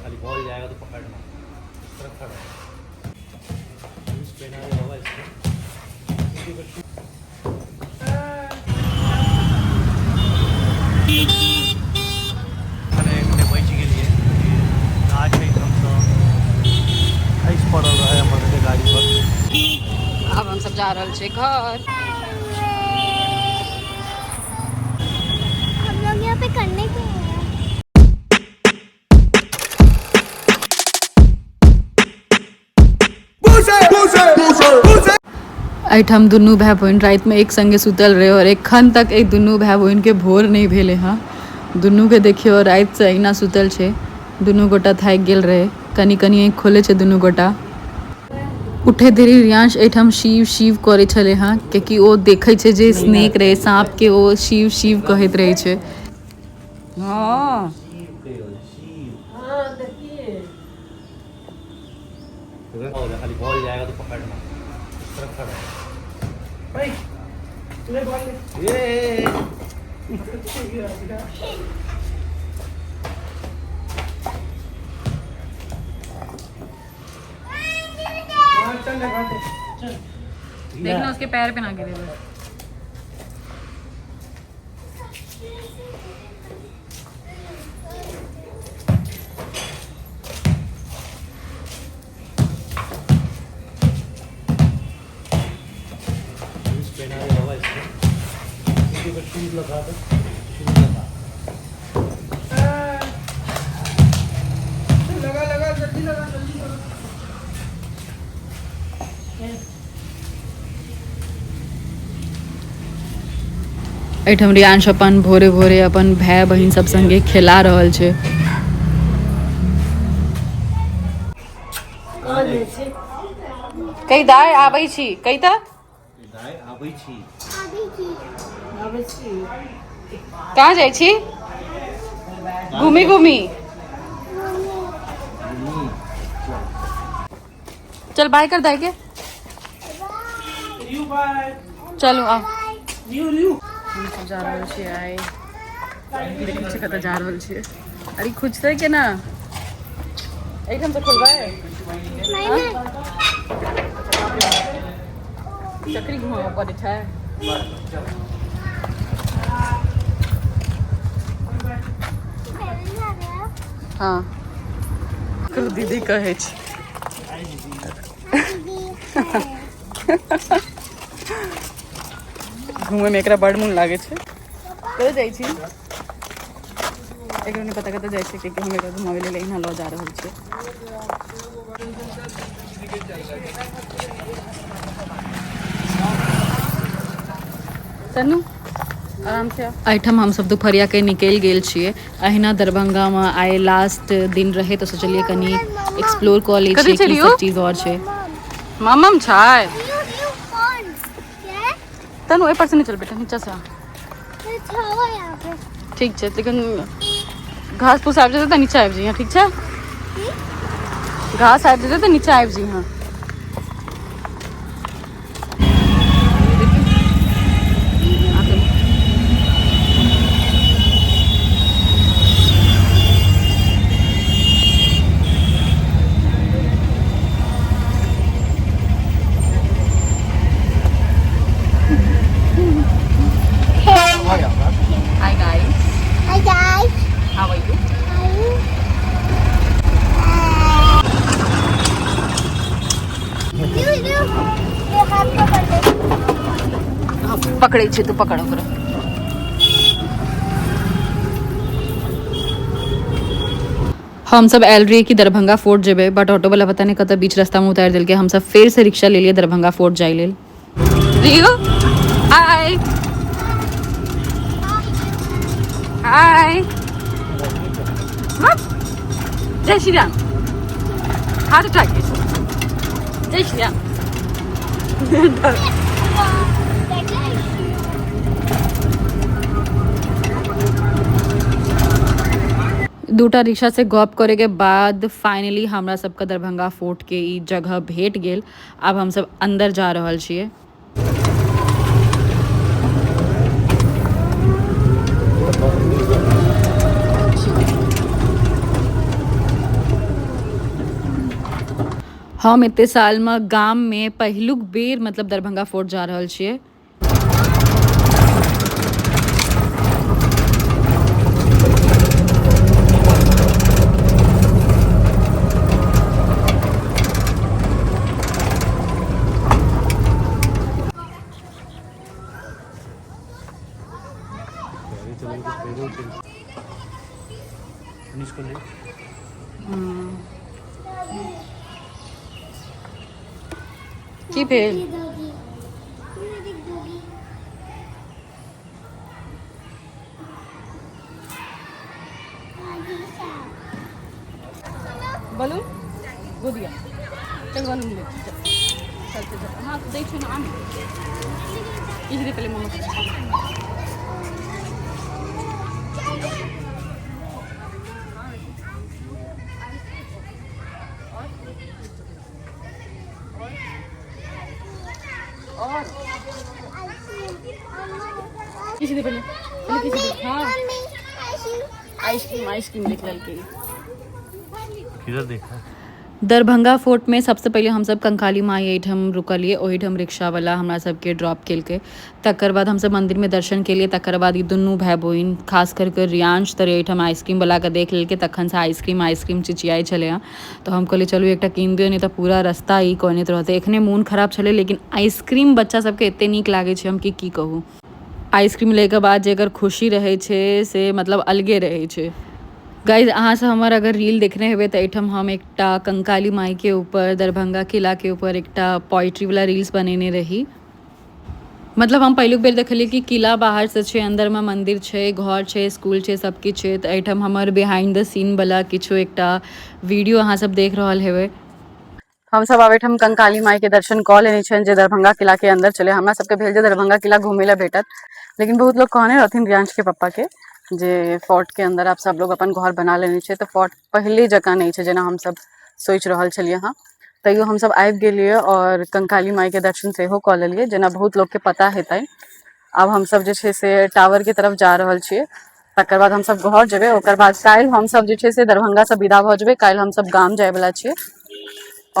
खाली बॉल जाएगा तो पकड़ना, इस तरफ खड़ा शूज पहना दे बाबा इसको। बचि गेलियै, गाछ एकदमसँ खसि पड़ल रहै हमर सबके गाड़ी पर। आब हमसब जा रहल छियै घर। हम लोग यहाँ पे करने के हैं। एहिठाम दुनू भाय बहिन रातिमे एक संगे सुतल रहै और एखन तक एहि दुनू भाय बहिनके भोर नहि भेलै हँ। दुनूके देखियौ रातिसँ अहिना सुतल छै, दुनू गोटा थाकि गेल रहै, कनि कनि आँखि खोलै छै दुनू गोटा। उठे देरी रियांश एहिठाम शिव शिव करै छलै हँ, कियाकि ओ देखै छै जे स्नेक रहै, साँपके ओ शिव शिव कहैत रहै छै। हँ खाली बॉल जाएगा तो पकड़ना, इस तरफ खड़ा ये देखना उसके पैर पे ना गिरे बस। शूज पहना दे बाबा इसको, इसके ऊपर शूज लगा दो, शूज लगा। लगा लगा जल्दी लगा जल्दी लगा। एहिठाम रियांश अपन भोरे भोरे अपन भाय बहिन सब संगे खेला रहल छै। कहि दाय आबै छी, कहि तऽ दाय आबै छी। आबै छी। कहाँ जाइ छी? घूमी घूमी चल, बाय कर दाय के। चलू आओ। हमसब जा रहल छियै आइ, देखै छियै कतऽ जा रहल छियै। अरे खुजतै केना? एहिठाम से खोलबै? चक्री घुमाबऽ पड़ै छै। हँ ककरो दीदी कहै छै। घूमैमे एकरा बड़ मोन लागै छै। कतऽ जाइ छी? एकरा नहि पता कतऽ जाइ छै, कियाकि हम एकरा घुमाबै लेल एहिना लऽ जा रहल छियै। सन्नू आराम से। एहिठाम हमसब दुपहरिया के निकलि गेल छियै। अहिना दरभंगामे आइ लास्ट दिन रहै तऽ सोचलियै कनि एक्सप्लोर कऽ लै छियै की सब चीज आओर छै। मामम छै तनु, एहि पर से नहि चल बेटा, नीचा से। ठीक छै, लेकिन घास फूस आबि जेतै तऽ नीचा आबि जइहें, ठीक छै? घास आबि जेतै तऽ नीचा आबि जइहें। Hi guys. Hi guys. How are you? How are you? You you ये हाथ पकड़ ले। पकड़ै छै, तू पकड़ ओकरा। हमसब आयल रहियै कि दरभंगा फोर्ट जेबै, बट ऑटो वाला पता नहि कतऽ बीच रास्तामे उतारि देलकै। हमसब फेर से रिक्शा लेलियै दरभंगा फोर्ट जाइ लेल। रियो हाय हाय, जय श्री राम, हाथ उठा के जय श्री राम। दूटा रिक्शा से गप करे के बाद फाइनली हमरा सबके दरभंगा फोर्ट के ई जगह भेट गेल। आब हमसब अंदर जा रहल छियै। हम एते साल में गाम में पहिलुक बेर मतलब दरभंगा फोर्ट जा रहल छियै। की भेल? बलून गोदिया चल, बलून ले चल चल चल चल। हाँ दै छियौ ने, आन इधरे पहले मम्मा। किसी दे पहले, पहले किसी दे। हाँ, आइसक्रीम, आइसक्रीम देख ललकै। किधर देखा? दरभंगा फोर्ट में सबसे पहिले हमसब कंकाली माई एहिठाम रुकलियै। ओहिठाम रिक्शावला हमरा सबके ड्रॉप केलकै। तकर बाद हमसब मंदिरमे दर्शन केलियै। तकर बाद ई दुनू भाय बहिन, खास करके रियांश, तऽ एहिठाम आइसक्रीम वलाके देख लेलकै, तखनसँ आइसक्रीम आइसक्रीम चिचियाइ छलै हँ। तऽ हम कहलियै, चलू एकटा कीन दियौ, नहि तऽ पूरा रास्ता ई कनैत रहतै। एखने मोन खराब छलै, लेकिन आइसक्रीम बच्चा सबके एते नीक लागै छै, हम कि की कहू। आइसक्रीम लैके बाद जे एकर खुशी रहै छै से मतलब अलगे रहै छै। गाइज, अहाँ सब हमर अगर रील देखने हेबै तऽ एहिठाम हम एकटा कंकाली माई के ऊपर, दरभंगा किला के ऊपर एकटा पोइट्री वाला रील्स बनेने रही। मतलब हम पहिलुक बेर देखलियै कि किला बाहर से छै, अंदरमे मंदिर छै, घर छै, स्कूल छै, सब किछु छै। तऽ एहिठाम हमर बिहाइंड द सीन वाला किछु एकटा वीडियो अहाँ सब देख रहल हेबै। हमसब आब एहिठाम कंकाली माई के दर्शन कऽ लेने छियनि, जे दरभंगा किला के अंदर छलै। हमरा सबके भेल जे दरभंगा किला घूमे ला भेटत, लेकिन बहुत लोग कहने रहथिन रियांश के पप्पा के जे फोर्ट के अंदर आब सब लोग अपन घर बना लेने छै, तऽ फोर्ट पहिले जकाँ नहि छै जेना हमसब सोचि रहल छलियै हँ। तैयो हमसब आबि गेलियै आओर कंकाली माई के दर्शन सेहो कऽ लेलियै, जेना बहुत लोकके पता हेतनि। आब हमसब जे छै से टावर के तरफ जा रहल छियै। तकर बाद हमसब घर जेबै। ओकर बाद काल्हि हमसब जे छै से दरभंगासँ विदा भऽ जेबै। काल्हि हमसब गाम जायवला छियै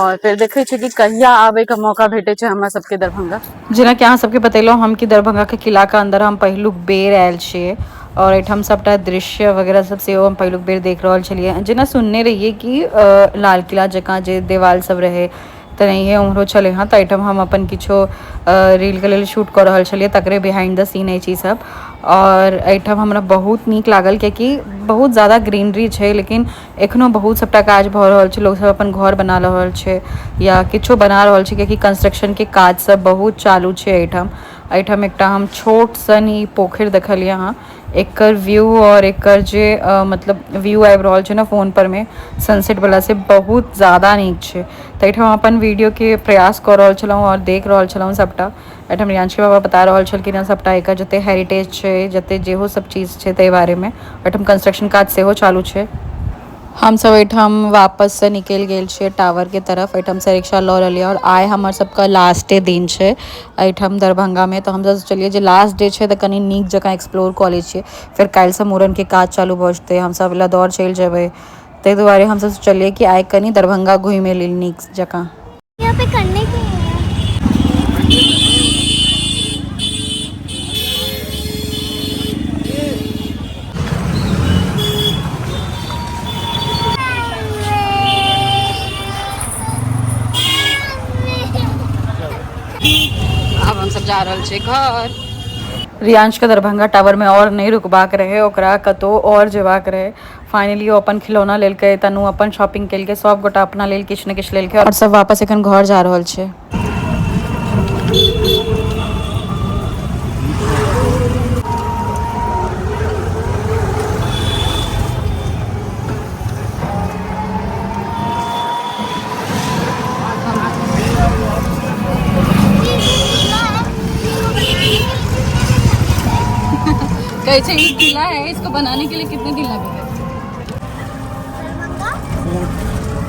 और फेर देखै छियै कि कहिया आबैके मौका भेटै छै हमरा सबके दरभंगा। जेनाकि अहाँ सबके बतेलहुँ हम कि दरभंगाके किलाके अंदर हम पहिलुक बेर आयल छियै और एहिठाम सबटा दृश्य वगैरह सब सेहो हम पहिलुक बेर देख रहल छलियै। जेना सुनने रहियै कि लाल किला जकाँ जे देवाल सब रहै, तेनाहिए उम्हरो छलै हँ। तऽ एहिठाम हम अपन किछो रीलके लेल शूट कऽ रहल छलियै, तकरे बिहाइंड द सीन अछि ई सब। और एहिठाम हमरा बहुत नीक लागल, कियाकि बहुत ज्यादा ग्रीनरी छै, लेकिन एखनो बहुत सबटा काज भऽ रहल छै। लोक सब अपन घर बना रहल छै या किछो बना रहल छै, कियाकि कंस्ट्रक्शन के काज सब बहुत चालू छै एहिठाम। एहिठाम एकटा हम छोट सन ई पोखरि देखलियै हँ। एकर व्यू और एकर जे मतलब व्यू आबि रहल छै ने फोन पर मे सनसेट वाला, से बहुत ज्यादा नीक छै। तऽ एहिठाम अपन वीडियो के प्रयास कऽ रहल छलहुँ और देख रहल छलहुँ सबटा। एहिठाम रियांशी बाबा बता रहल छलखिन हँ सबटा एकर जते हेरिटेज छै, जते जेहो सब चीज छै ताहि बारे मे। एहिठाम कंस्ट्रक्शन काज सेहो चालू छै। हमसब एहिठाम वापससँ निकलि गेल छियै टावरके तरफ। एहिठामसँ रिक्शा लऽ लेलियै आओर आइ हमर सबके लास्टे दिन छै एहिठाम दरभंगामे। तऽ हमसब सोचलियै जे लास्ट डे छै तऽ कनि नीक जकाँ एक्सप्लोर कऽ लै छियै। फेर काल्हिसँ मूड़नके काज चालू भऽ जेतै, हमसब लदौर चलि जेबै। ताहि दुआरे हमसब सोचलियै कि आइ कनि दरभंगा घुमि ली नीक जकाँ। यहाँ पे करने के है। आब हमसब जा रहल छियै घर। रियांशके दरभंगा टावरमे आओर नहि रुकबाक रहै, ओकरा कतहु आओर जेबाक रहै। फाइनली ओ अपन खिलौना लेलकै, तनु अपन शॉपिंग केलकै, सब गोटा अपना लेल किछु ने किछु लेलकै आओर सब वापस एखन घर जा रहल छै। कहै छै ई किला है, इसको बनाने के लिए कितने दिन लगे?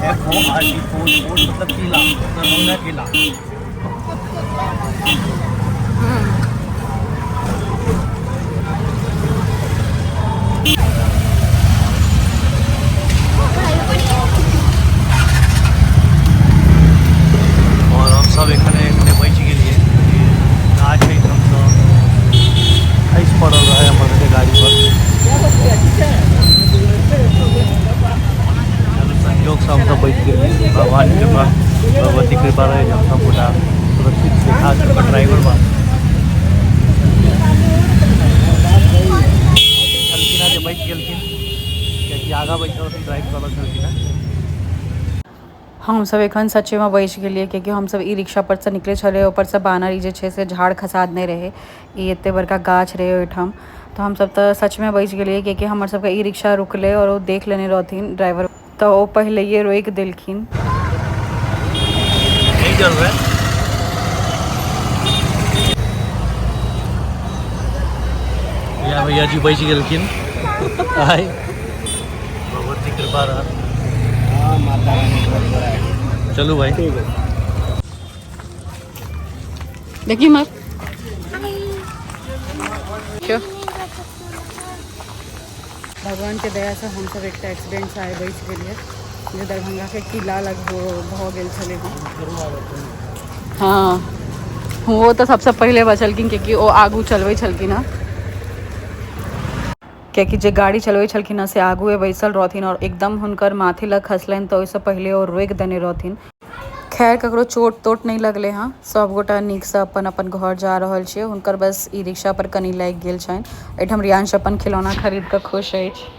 F O R T fort, fort मतलब किला, दरभंगा किला। और हम सब एखने एखने बचि गेलियै। गाछ एहिठामसँ खसि पड़ल रहै हमर सबके गाड़ी पर। चलू, संजोगसँ हमसब बचि गेलियै। भगवान कृपा, भगवती कृपा रहै जे हमसब गोटा सुरक्षित छी, खास कऽ कऽ ड्राइवर बा छलखिन हेँ जे बचि गेलखिन, कियाकि आगाँ बैठल रहथिन, ड्राइव कऽ रहल छलखिन हेँ। हमसब एखन सच्चेमे बचि गेलियै, कियाकि हमसब ई रिक्शा परसँ निकलै छलियै, ऊपरसँ बानर ई जे छै से झाड़ खसा देने रहै। ई एते बड़का गाछ रहै ओहिठाम, तऽ हमसब तऽ सचमे बचि गेलियै, कियाकि हमर सबके ई रिक्शा रुकलै आओर ओ देख लेने रहथिन ड्राइवर, तऽ ओ पहिलैये रोकि देलखिन। नहीं चल रहा है। भैया, भैया जी बचि गेलखिन आइ, भगवती कृपा रहल। हाँ, माता रानी बहुत बड़ा है। चलू भाई। ठीक है। देखी मत क्यों। भगवान के दया से हमसब एकटा एक्सीडेंटसँ आइ बचि गेलियै, जे दरभंगाके किला लग भऽ गेल छलै। हँ हँ, ओ तऽ सबसँ पहिले बचलखिन, कियाकि ओ आगू चलबै छलखिन हँ, कियाकि जे गाड़ी चलबै छलखिन हँ से आगुए बैसल रहथिन आओर एकदम हुनकर माथे लग खसलनि, तऽ ओहिसँ पहिले ओ रोकि देने रहथिन। खैर, ककरो चोट तोट नहि लगलै हँ। सभगोटा नीकसँ अपन अपन घर जा रहल छियै। हुनकर बस ई रिक्शा पर कनि लागि गेल छनि। एहिठाम रियांश अपन खिलौना खरीद कऽ खुश अछि।